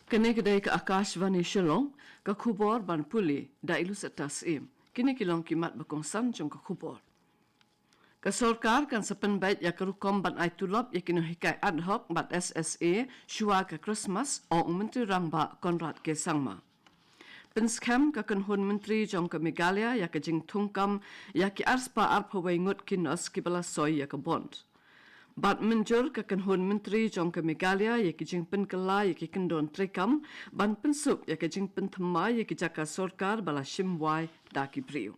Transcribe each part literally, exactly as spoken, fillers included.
Kane ka dei ka Akashvani Shillong, ka khubor ban pule da i Lucetta Syiem. Kine ki long ki mat ba kongsan jong ka khubor. Ka sorkar kan sa pynbeit ïa ka rukom ban ai tulop ïa ki nonghikai ad hoc bad S S A shuwa ka Christmas, ong u Myntri Rangbah Conrad K Sangma. Pynskhem ka kynhun myntri jong ka Meghalaya ïa ka jingthungkam ïa ki arspah arphew wei ngut ki nurse kiba la soi ïa ka bond. Bad mynjur ka kynhun myntri jong ka Meghalaya ïa ki jingpynkylla ïa ki kyndon treikam ban pynsuk ïa ka jingpynthymmai ïa ki jaka sorkar ba la shim wai da ki briew.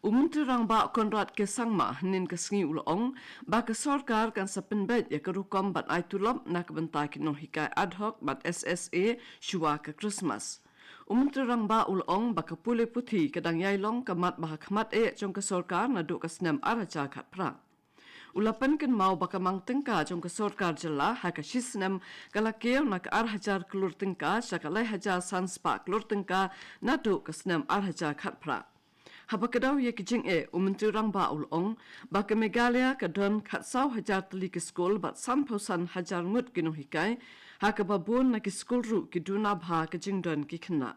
U Myntri Rangbah Conrad K Sangma hynnin ka sngi u la ong ba ka sorkar kan sa pynbeit ïa ka rukom ban ai tulop na ka bynta ki nonghikai ad hoc bad S S A shuwa ka Christmas. U Myntri Rangbah u la ong ba ka pule puthi ka dang ïai long ka mat ba ha khmat eh jong ka sorkar naduh ka snem ar hajar khatphra. U la pynkynmaw ba ka mang tyngka jong ka sorkar jylla ha ka shi snem ka la kiew na ka ar hajar klur tyngka sha ka lai hajar san spah klur tyngka naduh ka snem ar hajar khatphra. Haba kdew ïa ki jingeh, u Myntri Rangbah u la ong ba ka Meghalaya ka don khatsaw hajar tylli ki skul bad sanphew san hajar ngut ki nonghikai, ha kaba bun na ki skul ruh ki duna bha ka jingdon ki khynnah.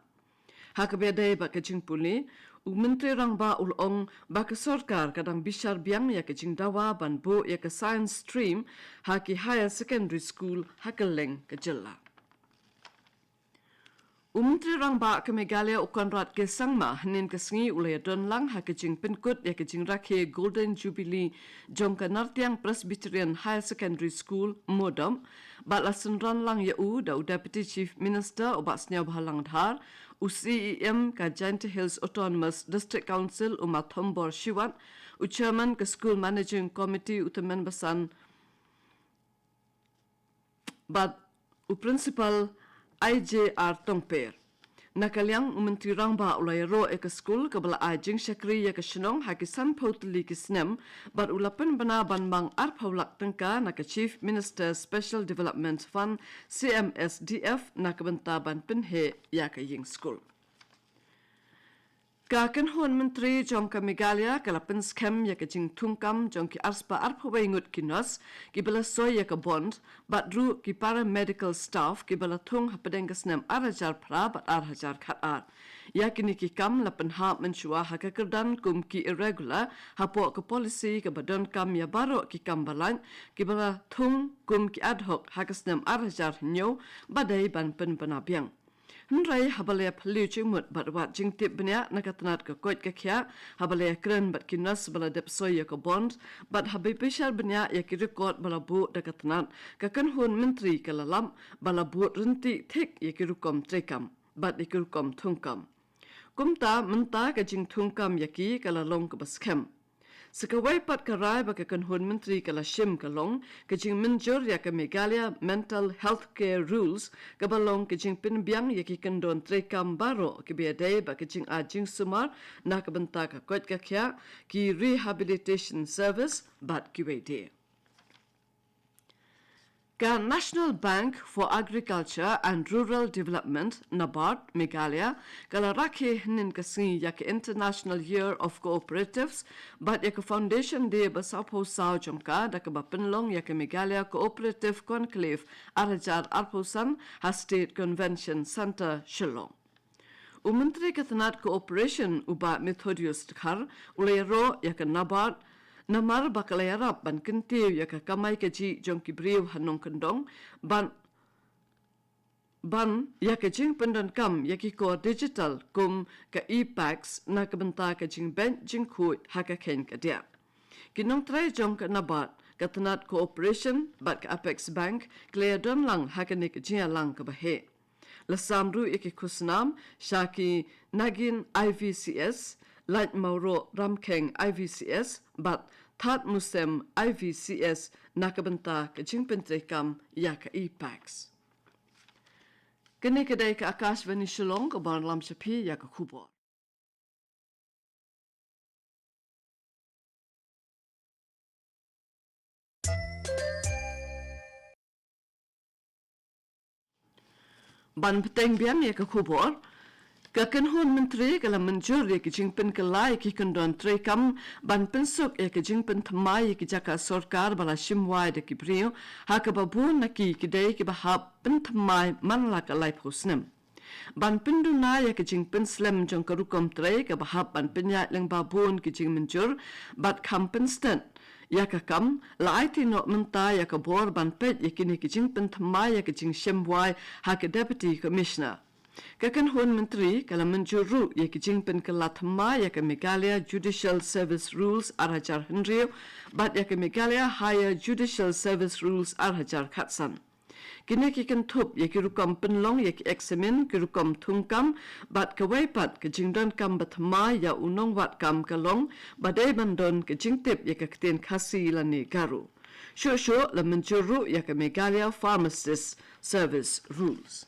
Ha kaba ïadei bad ka jingpule, u Myntri Rangbah u la ong ba ka sorkar ka dang bishar biang ïa ka jingdawa ban buh ïa ka science stream ha ki higher secondary school ha kylleng ka jylla. U Myntri Rangbah ka Meghalaya u Conrad K Sangma hynnin ka sngi u la ïadon lang ha ka jingpynkut ïa ka jingrakhe Golden Jubilee jong ka Nartiang Presbyterian Higher Secondary School, Modob, bad la synran lang ïa u da u Deputy Chief Minister u Bah Sniawbhalang Dhar, u C E M ka Jaintia Hills Autonomous District Council u Ma Thombor Shiwat, u Chairman ka School Managing Committee u Tymmen Basan, bad u Principal I J R Tongper. Na ka liang u Myntri Rangbah u la ïaroh ïa ka skul kaba la ai jingshakri ïa ka shnong ha ki sanphew tylli ki snem, bad u la pynbna ban mang arphew lak tyngka na ka Chief Minister Special Development Fund, C M S D F, na ka bynta ban pynheh ïa ka ïing skul. Ka kynhun myntri jong ka Meghalaya ka la pynskhem ïa ka jingthungkam jong ki arspah arphew wei ngut ki nurse kiba la soi ïa ka bond, bad ruh ki paramedical staff kiba la thung hapdeng ka snem ar hajar phra bad ar hajar khatar. Ïa kine ki kam la pynhap mynshuwa ha ka kyrdan kum ki irregular hapoh ka policy kaba donkam ïa baroh ki kam ba lait kiba la thung kum ki ad hoc ha ka snem ar hajar hynñiew, ba dei ban pynbna biang. Hynrei haba la ïaphylliew jingmut bad wad jingtip bniah na ka tnat ka koit ka khiah, haba la ïakren bad ki nurse ba la dep soi ïa ka bond, bad haba bishar bniah ïa ki record ba la buh da ka tnat, ka kynhun myntri ka la lap ba la bud ryntih thik ïa ki rukom treikam bad ïa ki rukom thungkam. Kumta mynta ka jingthungkam ïa ki ka la long kaba skhem. Sa kawei pat ka rai ba ka kynhun myntri ka la shim ka long ka jingmynjur ïa ka Meghalaya Mental Health Care Rules, kaba long ka jingpynbiang ïa ki kyndon treikam baroh kiba ïadei bad ka jingai jingsumar na ka bynta ka koit ka khiah, ki rehabilitation service bad kiwei de. Ka National Bank for Agriculture and Rural Development, NABARD, Meghalaya, ka la rakhe hynnin ka sngi ïa ka International Year of Cooperatives bad ïa ka Foundation Day ba sawphew saw jong ka da kaba pynlong ïa ka Meghalaya Cooperative Conclave ar hajar arphew san ha State Convention Centre, Shillong. U Myntri ka tnat Cooperation u Bah Methodius Dkhar u la ïaroh ïa ka NABARD namar ba ka la ïarap ban kyntiew ïa ka kamai kajih jong ki briew ha nongkyndong, ban, ban ïa ka jingpyndonkam ïa ki kor digital kum ka e-PACS na ka bynta ka jingbeit jingkhuid ha ka kheiñ ka diah. Ki nongtrei jong ka NABARD, ka tnat Cooperation bad ka Apex Bank ki la ïadon lang ha kane ka jingïalang kaba heh. La sam ruh ïa ki khusnam sha ki Nagin I V C S, Lait Mawroh Ramkheng I V C S bad Thad Musem I V C S na ka bynta ka jingpyntreikam ïa ka e-PACS. Kane ka dei ka Akashvani Shillong kaba wanlam sha phi ïa ka khubor. Ban bteng biang ïa ka khubor, Ka kynhun myntri ka la mynjur ïa ki jingpynkylla ïa ki kyndon treikam ban pynsuk ïa ki jingpynthymmai ïa ki jaka sorkar ba la shim wai da ki briew, ha kaba bun na ki ki dei kiba hap pynthymmai man la ka laiphew snem. Ban pynduna ïa ki jingpynslem jong ka rukom trei kaba hap ban pynïaid lyngba bun ki jingmynjur bad kham pynstet ïa ka kam, la aiti noh mynta ïa ka bor ban peit ïa kine ki jingpynthymmai ïa ki jingshim wai ha ka Deputy Commissioner. Ka kynhun myntri ka la mynjur ruh ïa ki jingpynkylla thymmai ïa ka Meghalaya Judicial Service Rules ar hajar hynriew bad ïa ka Meghalaya Higher Judicial Service Rules ar hajar khatsan. Kine ki kynthup ïa ki rukom pynlong ïa ki eksamin, ki rukom thungkam bad kawei pat ka jingdonkam ba thymmai ïa u nongwad kam ka long ba dei ban don ka jingtip ïa ka ktien Khasi lane Garo. Shuh shuh la mynjur ruh ïa ka Meghalaya Pharmacist Service Rules.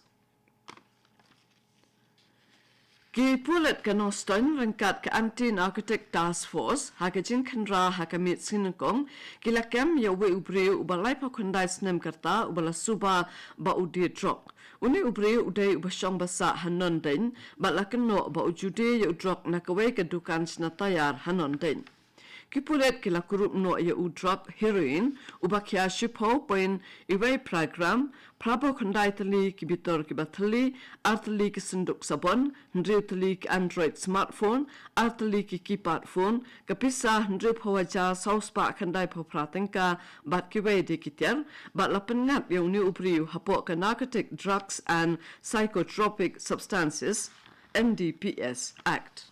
Ki pulit ka Nongstoiñ ryngkat ka Anti Narcotic Task Force ha ka jingkhynra ha ka miet sngi nyngkong ki la kem ïa uwei u briew uba laiphew khyndai snem ka rta uba la suba ba u die drok. Une u briew u dei uba shong ba sah ha Nongdeiñ bad la kynnoh ba u ju die ïa u drok na kawei ka dukan shna tayar ha Nongdeiñ. Ki pulit ki la kurup noh ïa u drok heroin uba khia shiphew point iwei phra gram, phraphew khyndai tylli ki bitor kiba thylli, ar tylli ki synduk sabon, hynriew tylli ki Android smartphone, ar tylli ki keypad phone, ka pisa hynriewphew hajar saw spah khyndaiphew phra tyngka bad kiwei de ki tiar, bad la pynngat ïa une u briew hapoh ka Narcotic Drugs and Psychotropic Substances, N D P S Act.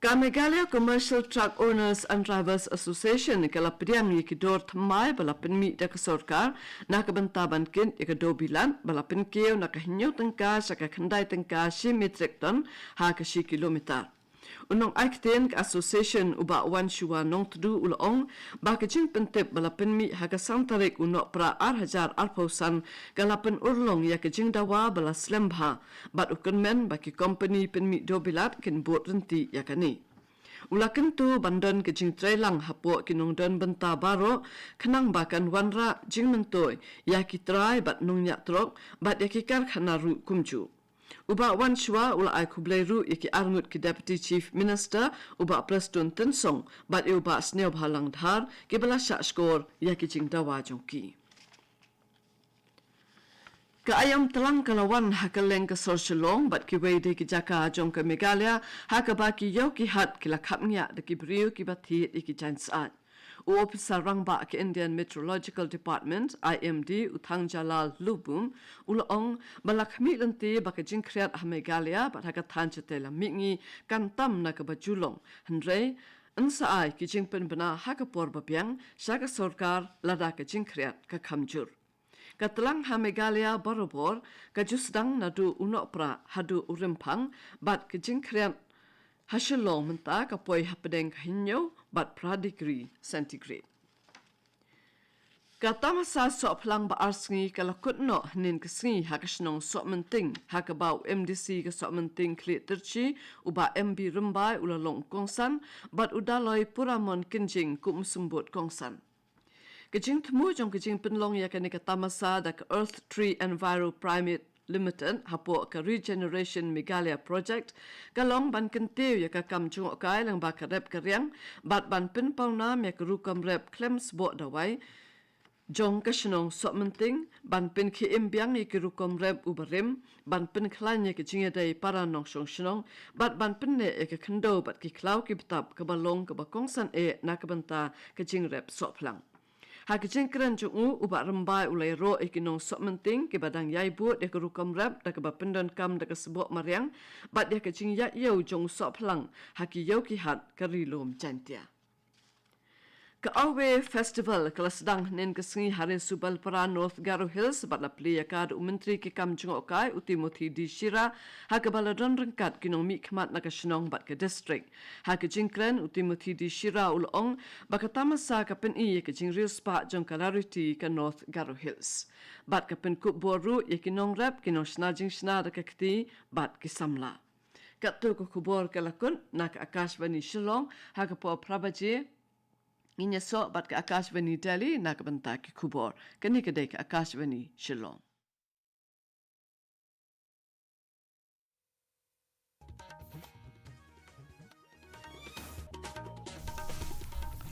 Ka Meghalaya Commercial Truck Owners and Drivers Association ka la pdiang ïa ki dor thymmai ba la pynmih da ka sorkar na ka bynta ban kit ïa ka dor bilat ba la pynkiew na ka hynñiew tyngka sha ka khyndai tyngka shi metric ton ha ka shi kilometer. U nongai ktien ka association u Bah Wanshuwa Nongtdu u la ong ba ka jingpyntip ba la pynmih ha ka san tarik u Nohprah ar hajar arphew san ka la pynurlong ïa ka jingdawa ba la slem bha, bad u kyrmen ba ki kompani pynmih dor bilat kin bud ryntih ïa kane. U la kyntu ban don ka jingtreilang hapoh ki nongdon bynta baroh khnang ba kan wanrah jingmyntoi ïa ki trai bad nongñiah trok bad ïa ki karkhana ruh kumjuh. U Bah Wanshuwa u la ai khublei ruh ïa ki arngut ki Deputy Chief Minister, u Bah Prestone Tynsong bad ïa u Bah Sniawbhalang Dhar, kiba la shah shkor ïa ki jingdawa jong ki. Ka aïom tlang ka la wan ha kylleng ka sor Shillong bad kiwei de ki jaka jong ka Meghalaya ha kaba ki ïew ki hat ki la khapngiah da ki briew kiba thied ïa ki jaiñ syaid. U ophisar rangbah ka Indian Meteorological Department, I M D, u Thangjalal Lubum, u la ong ba la khmih lynti ba ka jingkhriat ha Meghalaya bad ha ka thaiñ shatei lam mihngi kan tam na kaba ju long, hynrei yn sa ai ki jingpynbna ha ka por ba biang sha ka sorkar lada ka jingkhriat ka kham jur. Ka tlang ha Meghalaya barabor ka ju sdang naduh u Nohprah haduh u Rymphang, bad ka jingkhriat ha Shillong mynta ka poi hapdeng ka hynñiew bad phra degree centigrade. Ka tamasa sohphlang ba ar sngi ka la kut noh hynnin ka sngi ha ka shnong Sohmynting, ha kaba u M D C ka Sohmynting Khlieh Tyrshi, u Bah M B Rymbai, u la long u kongsan bad u Daloi Puramon Kynjing kum u symbud kongsan. Ka jingthmu jong ka jingpynlong ïa kane ka tamasa da ka Earth Tree Enviro Private Limited hapoh ka Regeneration Meghalaya Project ka long ban kyntiew ïa ka kam jngohkai lyngba ka rep ka riang bad ban pynpawnam ïa ka rukom rep khlem sboh dawai jong ka shnong Sohmynting, ban pynkhie im biang ïa ki rukom rep u barim, ban pynkhlaiñ ïa ka jingïadei para nongshong shnong bad ban pynneh ïa ka khyndew bad ki khlaw ki btap kaba long kaba kongsan eh na ka bynta ka jingrep sohphlang. Ha ka jingkren jong u, u Bah Rymbai u la ïaroh ïa ki nong Sohmynting kiba dang ïai bud ïa ka rukom rep da kaba pyndonkam da ka sboh mariang bad ïa ka jingïaid ïew jong u sohphlang ha ki ïew ki hat ka Ri Lum Jaiñtia. Ka Away Festival ka la sdang hynnin ka sngi ha Ri Subalpara, North Garo Hills, bad la plie ïa ka da u Myntri ki kam jngohkai, u Timothy D Shira, ha kaba la don ryngkat ki nongmihkhmat na ka shnong bad ka district. Ha ka jingkren, u Timothy D Shira u la ong ba ka tamasa ka pyni ïa ka jingriewspah jong ka Rariti ka North Garo Hills. Bad ka pynkup bor ruh ïa ki nongrep, ki nongshna jingshna da ka kti bad ki samla. Katto ka khubor ka la kut na ka Akashvani Shillong ha ka por phra baje. Ngin ïasoh bad ka Akashvani Delhi na ka bynta ki khubor. Kane ka dei ka Akashvani Shillong.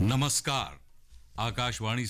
नमस्कार, आकाशवाणी